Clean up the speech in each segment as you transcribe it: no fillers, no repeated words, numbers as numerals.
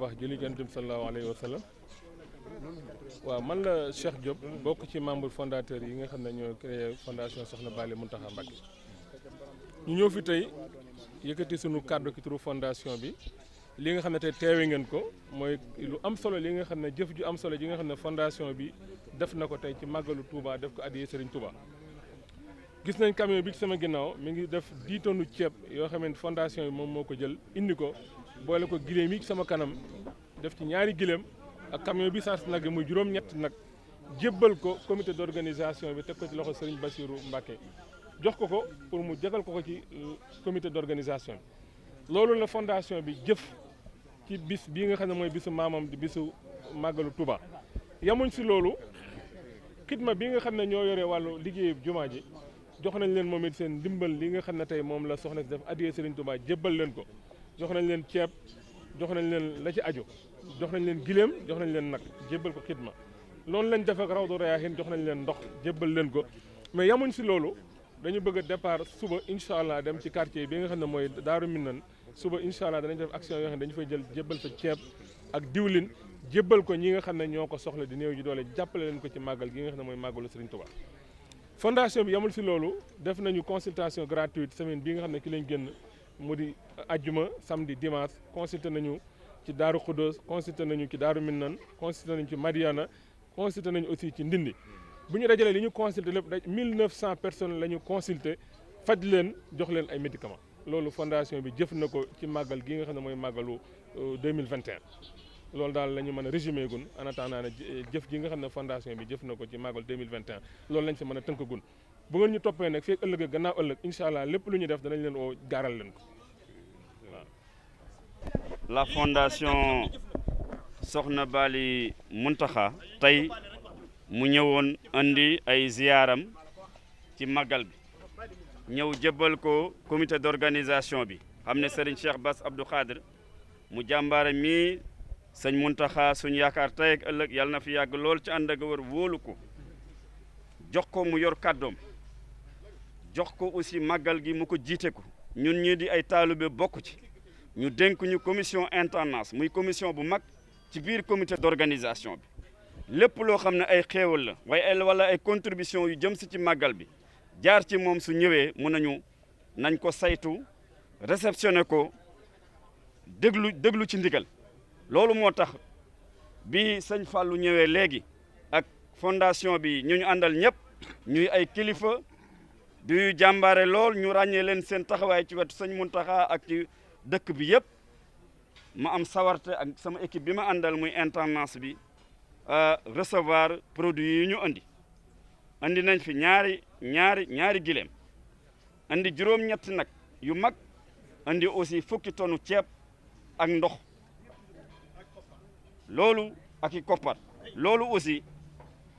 wax julli Yonent bi sallallahu alayhi wa sallam. waaw man la Cheikh Diop bokk ci membre fondateur yi nga xam ne ñoo créé fondation Soxna Bally Mountakha Mbacké. ñu ñëw fi tey yëkkati sunu kàddu ki turu fondation bi li nga xam ne tey teewe ngeen ko mooy lu am solo li nga xam ne jëf ju am solo ji nga xam ne fondation bi def na ko tey ci màggalu Touba def ko addiyee Serigne Touba. gis nañ camion bi ci sama ginnaaw mi ngi def 10 tonnes ceeb yoo xam ne fondation bi moom moo ko jël indi ko boole ko giléem yi ci sama kanam def ci ñaari giléem ak camion bi saas nag muy juróom-ñett nag jébbal ko comité d'organisation bi teg ko ci loxo Serigne Bassirou Mbacké jox ko ko pour mu jagal ko ci comité d'organisation bi. loolu la fondation bi jëf ci bis bii nga xam ne mooy bisu maamam di bisu màggalu Touba. yamuñ si loolu xidma bi nga xam ne ñoo yore wàllu liggéeyu jumaa ji jox nañ leen moom it seen ndimbal li nga xam ne tey moom la soxna si def addiyee Serigne Touba jébbal leen ko jox nañ leen ceeb jox nañ leen la ci aju jox nañ leen giléem jox nañ leen nag jébbal ko xidma loolu lañ def ak Rawdu Rayaahin jox nañ leen ndox jébbal leen ko mais yamuñ si loolu dañu bëgg a départ suba incha allah dem ci quartier bi nga xam ne mooy Daaru Minnan suba incha allah danañ def action yoo xam ne dañu fay jël jébbal fa ceeb ak diwlin jébbal ko ñi nga xam ne ñoo ko soxla di néew ji doole jàppale leen ko ci màggal gi nga xam ne mooy màggalu Serigne Touba. fondation bi yamul si loolu def nañu consultation gratuite semaine bi nga xam ne ki lañ génn mu di ajjuma samedi dimanche consulté nañu ci Daaru Khoudoss consulté nañu ci Daaru Minnan consulté nañu ci Madiana consulté nañu aussi ci Ndindi. bu ñu dajalee li ñu consulté lépp daj 1900 personnes la ñu consulté faj leen jox leen ay médicaments loolu fondation bi jëf na ko ci màggal gi nga xam ne mooy màggalu 2021. loolu daal la ñu mën a résumé gun en attendant ne jëf ji nga xam ne fondation bi jëf na ko ci màggal 2021 loolu lañ si mën a tënk gun bu ngeen ñu toppee nag fii ak ëllëg gannaaw ëllëg incha allah lépp lu ñu def danañ leen woo gaaral leen ko waaw. La fondation Soxna Bally Mountakha tey mu ñëwoon andi ay ziyaaram ci màggal bi ñëw jébbal ko comité d'organisation bi xam ne Serigne Cheikh Bass Abdou Khadr mu jàmbaare mii sëñ Mountakha suñu yaakaar tey ak ëllëg yàlla na fi yàgg lool ci ànd ak wër wóolu ko jox ko mu yor kàddoom jox ko aussi màggal gi mu ko jiite ko ñun ñii di ay taalibe bokk ci ñu dénk ñu commission intendance muy commission bu mag ci biir comité d'organisation bi lépp loo xam ne ay xéewal la waaye wala ay contribution yu jëm si ci màggal bi jaar ci moom su ñëwee mun nañ ko saytu réceptionné ko déglu ci ndigal loolu moo tax bi sëñ Fallou ñëwee léegi ak fondation bi ñu àndal ñëpp ñuy ay kilifa du jàmbaare lool ñu ràññee leen seen taxawaay ci wetu sëñ Mountakha ak ci dëkk bi yëpp ma am sawarte ak sama équipe bi ma àndal muy intendance bi recevoir produits yi ñu andi nañ fi ñaari gileem andi juróom-ñetti nag yu mag andi aussi fukki tonu ceeb ak ndox loolu ak i koppar loolu aussi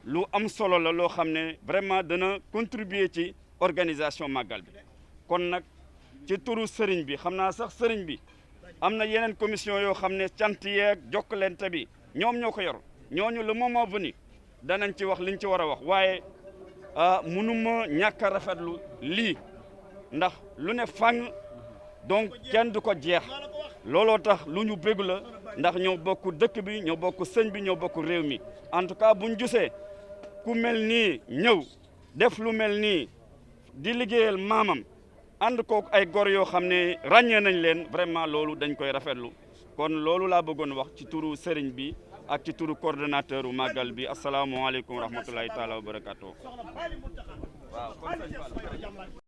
lu am solo la loo xam ne vraiment dana contribuer ci organisation màggal bi kon nag ci turu sëriñ bi xam naa sax sëriñ bi am na yeneen commission yoo xam ne cant yeeg jokkalante bi ñoom ñoo ko yor ñooñu le moment venu danañ ci wax liñ ci war a wax waaye mënuma ñàkk a rafetlu lii ndax lu ne fang donc kenn du ko jeex looloo tax lu ñu bëgg la ndax ñoo bokk dëkk bi ñoo bokk sëñ bi ñoo bokk réew mi en tout cas buñ gisee ku mel nii ñëw def lu mel nii di liggéeyal maamam ànd kook ay gor yoo xam ne ràññee nañ leen vraiment loolu dañ koy rafetlu kon loolu laa bëggoon wax ci turu sëriñ bi ak ci turu coordonnateur u màggal bi asalaamaaleykum wa rahmatulahi taala wa barakatuh waaw